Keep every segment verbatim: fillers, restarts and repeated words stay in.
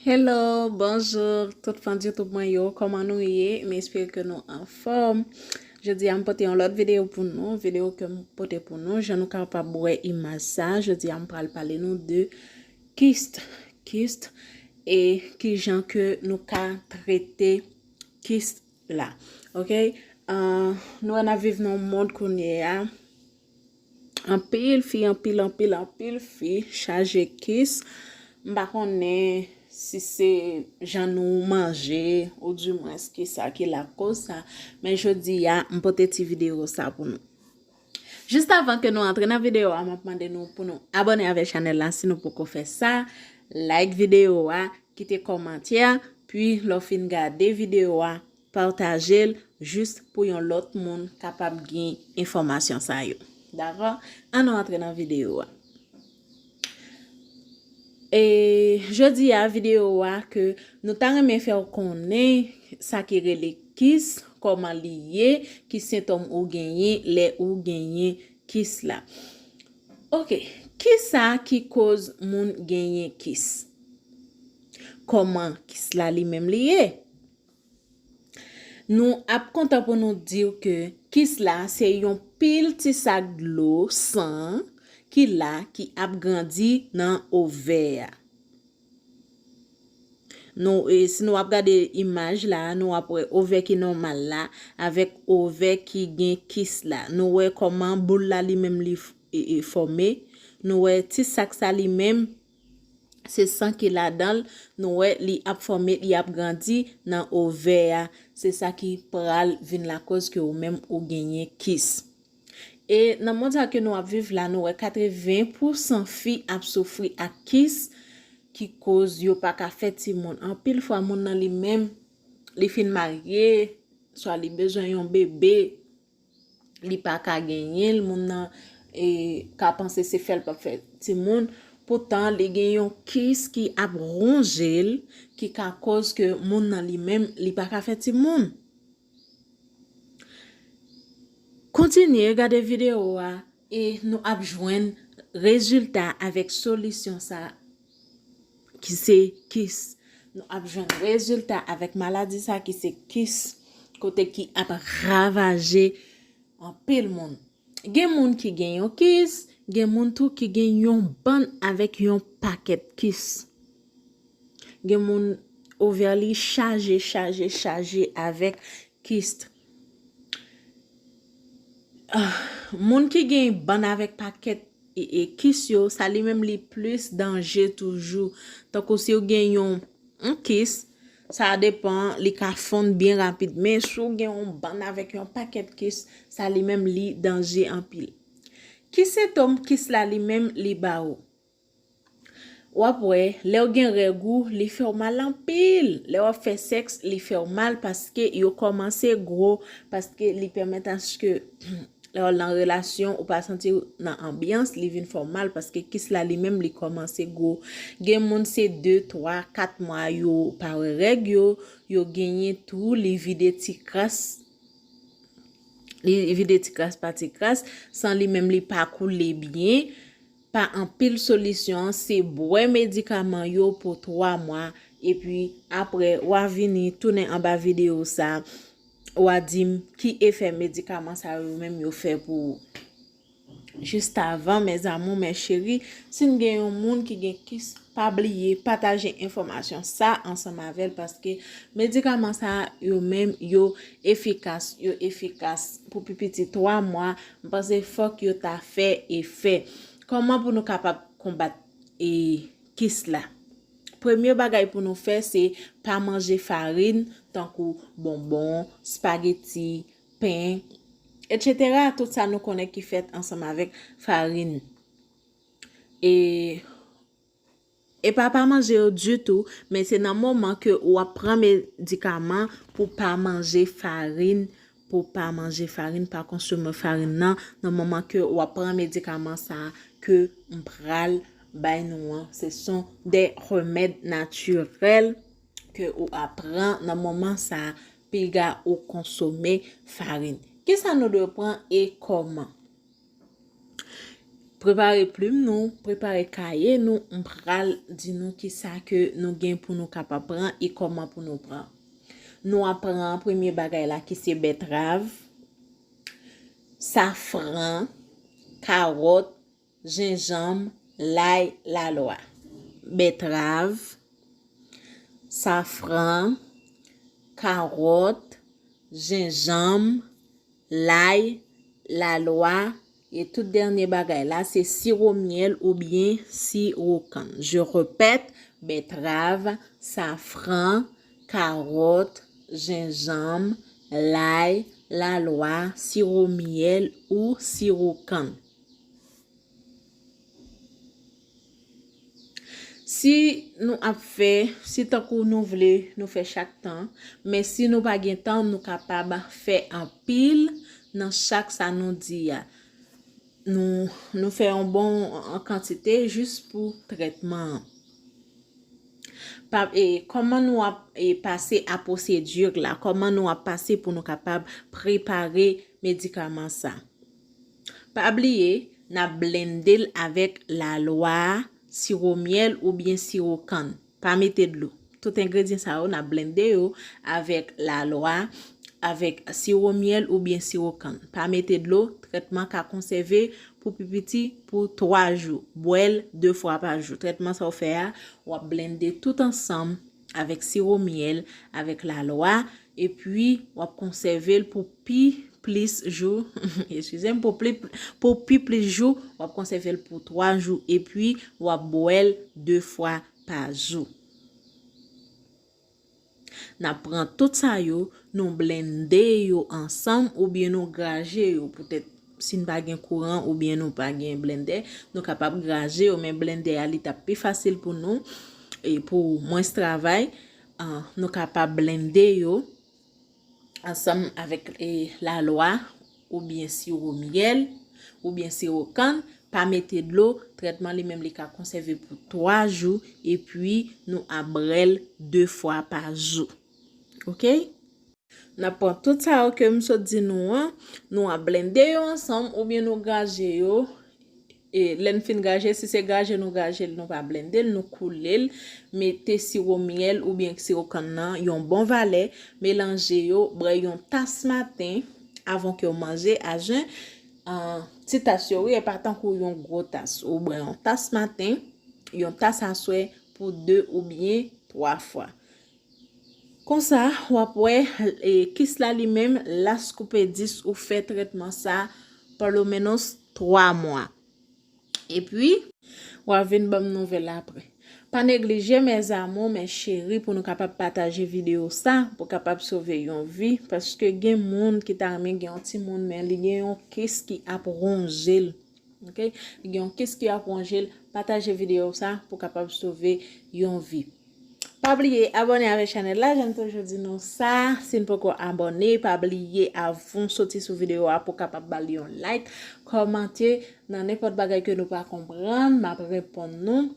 Hello, bonjou tout fan YouTube mwen yo, kòman nou ye? M espere ke nou anfòm. Jodi a m pote yon lòt videyo pou nou, videyo ke m pote pou nou, jan nou kapab wè imaj sa. Jodi a m pral pale nou de kist, kist, e kijan ke nou ka trete kist la. Ok? Ah, nou wè n ap viv nan yon mond kounye a. Anpil fi, anpil, anpil, anpil fi chaje kis. M pa konnen si se jan nou manje, oudimwens kisa ki lakoz sa, men jodi a, m pote ti videyo sa pou nou. Jis avan ke nou antre nan videyo a, m ap mande nou pou nou abòne avèk chanèl la si nou poko fè sa, like videyo a, kite kòmantè, pi lè w fin gade videyo a, pataje l jis pou yon lòt moun kapab gen enfòmasyon sa yo. Dakò? Ann nou antre nan videyo a. E jodi a, videyo a ke nou ta renmen fè w konnen sa ki rele kis, kòman li ye, ki sentòm ou genyen lè ou genyen kis la. Ok, kisa ki koz moun genyen kis? Kòman kis la li menm li ye? Nou ap kontan pou nou di w ke kis la se yon pil ti sak dlo, san, ki la, ki ap grandi nan ovè a. Nou, e, si nou ap gade imaj la, nou ap wè ovè ki nòmal la avèk ovè ki gen kis la. Nou wè kòman boul la li menm li f-, e, e, fòme. Nou wè ti sak sa li menm, se san ki ladan l. Nou wè li ap fòme, li ap grandi nan ovè a. Se sa ki pral vin lakoz ke ou menm ou genyen kis. E nan mond sa ke nou ap viv la, nou wè katreven pousan fi ap soufri ak kis, ki koz yo pa ka fè timoun. Anpil fwa, moun nan li menm, li fin marye, swa li bezwen yon bebe, li pa ka genyen l, moun nan, e, ka panse se fè l p ap fè timoun. Poutan, li gen yon kis ki ap wonje l, ki ka koz ke moun nan li menm, li pa ka fè timoun. Kontinye gade videyo a e nou ap jwenn rezilta avèk solisyon sa ki se kis. Nou ap jwenn rezilta avèk maladi sa ki se kis, kote ki ap ravaje anpil moun. Gen moun ki gen yon kis, gen moun tou ki gen yon bann avèk yon pakèt kis. Gen moun ovè li chaje, chaje, chaje avèk kis. Ah, moun ki gen bann avèk pakèt e, e kis yo, sa li menm li plis danje toujou. Tankou si w gen yon, yon kis, sa depan, li ka fonn byen rapid. Men si w gen yon bann avèk yon pakèt kis, sa li menm li danje anpil. Ki sentòm kis la li menm li ba ou? W ap wè, lè w gen règ ou, li fè w mal anpil. Lè w ap fè sèks, li fè w mal paske yo kòmanse gwo, paske li pèmèt aske lè w nan relasyon, ou pa santi w nan anbyans, li vin fè w mal paske kis la li menm li kòmanse gwo. Gen moun se de, twa, kat mwa yo pa wè règ yo, yo genyen tou, li vide ti kras. Li vide ti kras pa ti kras, san li menm li pa koule byen. Pa anpil solisyon, se bwè medikaman yo pou twa mwa, epi apre, w a vini tounen anba videyo sa, w a di m ki efè medikaman sa yo menm yo fè pou ou. Jis avan, mes amours, mes chéris, si n gen yon moun ki gen kis, pa bliye pataje enfòmasyon sa ansanm avè l, paske medikaman sa yo menm, yo efikas, yo efikas pou pi piti twa mwa. M panse fòk yo ta fè efè. Kòman pou nou kapab konbat, e, kis la? Premye bagay pou nou fè, se pa manje farin, tankou bonbon, spageti, pen, etsetera. Tout sa nou konnen ki fèt ansanm avèk farin. E, e pa pa manje yo ditou, men se nan moman ke w ap pran medikaman pou pa manje farin, pou pa manje farin, pa konsome farin nan, nan moman ke w ap pran medikaman sa ke m pral bay nou an. Ce sont des remèdes naturels ke ou ap pran nan moman sa, piga ou konsome farin. Kisa nou dwe pran e kòman? Prepare plim nou, prepare kaye nou, m pral di nou kisa ke nou gen pou nou kapab pran e kòman pou nou pran. Nou ap pran premye bagay la ki se bètrav, safran, kawòt, jenjanm, lay, lalwa. Bètrav, safran, kawòt, jenjanm, lay, lalwa, e tout dènye bagay la se siwo myèl oubyen siwo kann. Je répète, bètrav, safran, kawòt, jenjanm, lay, lalwa, siwo myèl ou siwo kann. Si nou ap fè, si tankou nou vle, nou fè chak tan, men si nou pa gen tan, nou kapab fè anpil nan chak sa nou di a. Nou, nou fè yon bon an kantite jis pou trètman an. Pa, e, kòman nou ap, e, pase a pwosedi la? Kòman nou ap pase pou nou kapab prepare medikaman sa? Pa bliye, n ap blende l avèk lalwa, siwo myèl oubyen siwo kann. Pa mete dlo. Tout engredyan sa yo, n ap blende yo avèk lalwa, avèk siwo myèl oubyen siwo kann. Pa mete dlo, trètman ka konsève pou pi piti pou twa jou. Bwè l de fwa pa jou. Trètman sa w fè a, w ap blende tout ansanm avèk siwo myèl, avèk lalwa, epi w ap konsève l pou pi plis jou, eskize m, pou pli, pou pi plis jou, w ap konsève l pou twa jou, epi w ap bwè l de fwa pa jou. N ap pran tout sa yo, nou blende yo ansanm oubyen nou graje yo. Poutèt si n pa gen kouran oubyen nou pa gen blendè, nou kapab graje yo, men blendè a li t ap pi fasil pou nou e pou mwens travay. Ah, nou kapab blende yo ansanm avèk, e, lalwa oubyen siwo myèl oubyen siwo kann. Pa mete dlo, trètman li menm li ka konsève pou twa jou, epi nou ap bwè l de fwa pa jou. Oke? N ap pran tout sa yo ke m sot di nou an, nou ap blende yo ansanm oubyen nou graje yo. E lè n fin graje, si se graje nou graje l, nou pa blende l, nou koule l, mete siwo myèl oubyen siwo kann nan yon bon valè, melanje yo, bwè yon tas maten avan ke w manje a jen. Ah, ti tas yo, wi, e pa tankou yon gwo tas. Ou bwè yon tas maten, yon tas aswè pou de oubyen twa fwa. Konsa, w ap wè, e, kis la li menm, las koupe dis ou fè trètman sa, pa lo menos twa mwa. Epi, w a vin ban m nouvèl apre. Pa neglije, mes amours, mes chéris, pou nou kapab pataje videyo sa, pou kapab sove yon vi, paske gen moun ki ta renmen gen yon timoun, men li gen yon kis ki ap wonje l. Oke? Li gen yon kis ki ap wonje l, pataje videyo sa pou kapab sove yon vi. Pa bliye abòne avèk chanèl la, jan m toujou di nou sa. Si n poko abòne, pa bliye avan w soti sou videyo a pou kapab ba l yon like, kòmante nan nenpòt bagay ke nou pa konprann, m ap reponn nou.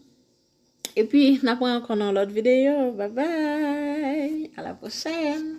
Epi, n ap wè ankò nan lòt videyo. Babay! A la pwochèn!